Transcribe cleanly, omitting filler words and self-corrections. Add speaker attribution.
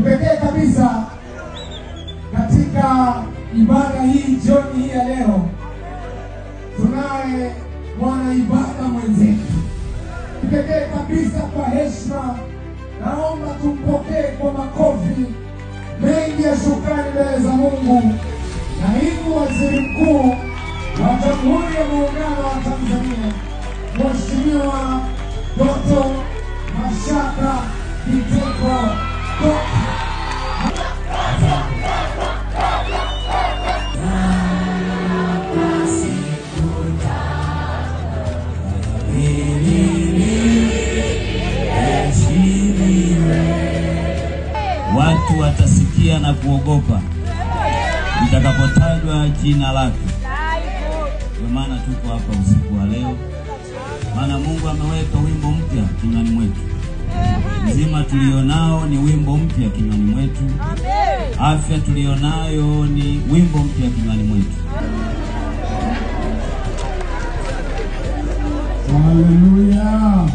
Speaker 1: Kipekee kabisa katika ibada hii jioni hii ya leo tunaye mwana ibada mwenzetu. Kipekee kabisa kwa heshima, naomba tumpokee kwa makofi mengi ya shukrani mbele za Mungu Naibu Waziri Mkuu wa Jamhuri ya Muungano wa Tanzania, Mheshimiwa Doto Mashaka Biteko.
Speaker 2: Watu watasikia na kuogopa nitakapotajwa jina lake. Ndio maana tuko hapa usiku wa leo, maana Mungu ameweka wimbo mpya kinywani mwetu. Uzima tulionao ni wimbo mpya kinywani mwetu. Afya tulionayo ni wimbo mpya kinywani mwetu.
Speaker 1: Haleluya.